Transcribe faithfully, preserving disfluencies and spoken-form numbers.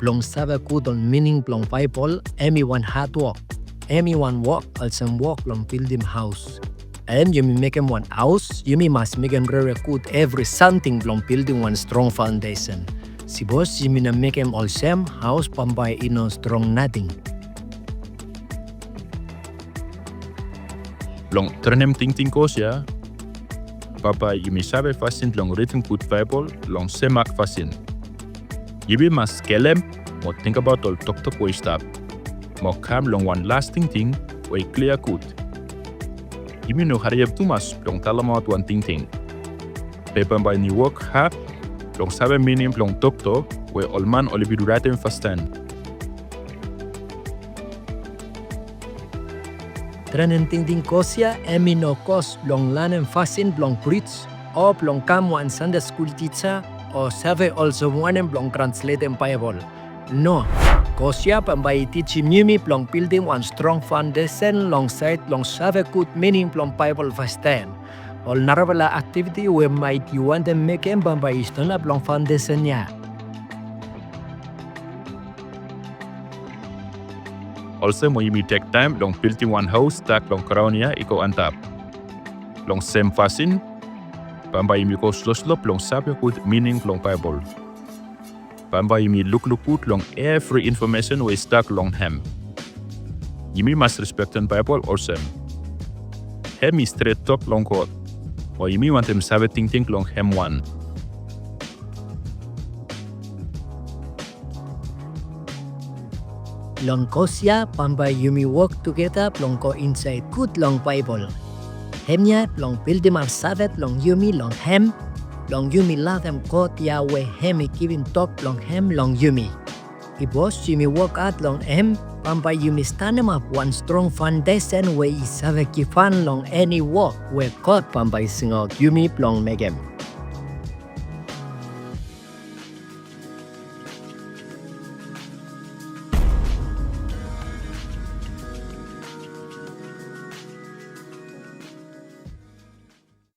Blong save gud ol mining blong Baebol, hemi wan had wok. Hemi wan wok olsem wok blong bildim haos. And yumi mekem wan haos, yumi mas mekem rere gud evri samting blong bildim wan strong faondesen. Sipos yumi no mekem olsem, haos bambae i no strong nating. Blong trenem tingting kos ya, bambae yumi save fasin blong ridim gud Baebol long sem mak fasin. Yumi mas skelem mo tingbaot ol toktok we i stap, mo kam long wan las tingting we i klia gud. Yumi no hariap tumas blong talemaot wan tingting. Be bambae yumi wok had blong save mining blong toktok we ol man oli bin raetem fastaem. Trenem tingting kos ya hemi no kos blong lanem fasin blong prij o blong kam wan Sande skul tija o save olsem wanem blong transletem Baebol. No, kos ya bambae i tijim yumi blong bildim wan strong faondesen long saed blong save gud mining blong Baebol fastaem. Ol narafala aktiviti we maet yu wantem mekem bambae i stanap long faondesen ya. Olsem we yumi tek taem blong bildim wan haos stap long graon ya i go antap. Long sem fasin, bambae yumi go sloslo blong save gud mining blong Baebol. Bambae yumi lukluk gud long evri infomesen we i stap long hem. Yumi mas rispektem Baebol olsem, hem i stret tok blong God, mo yumi wantem save tingting long hem wan. Long kos ya bambae yumi wok tugeta blong go insaed gud long Baebol. Hemia blong bildim ol save blong yumi long hem, blong yumi lavem God ya we hem i givim tok blong hem long yumi. Sipos yumi wok had long hem, bambae yumi stanemap wan strong faondesen we i save givhan long eni wok we God bambae i singaot yumi blong mekem.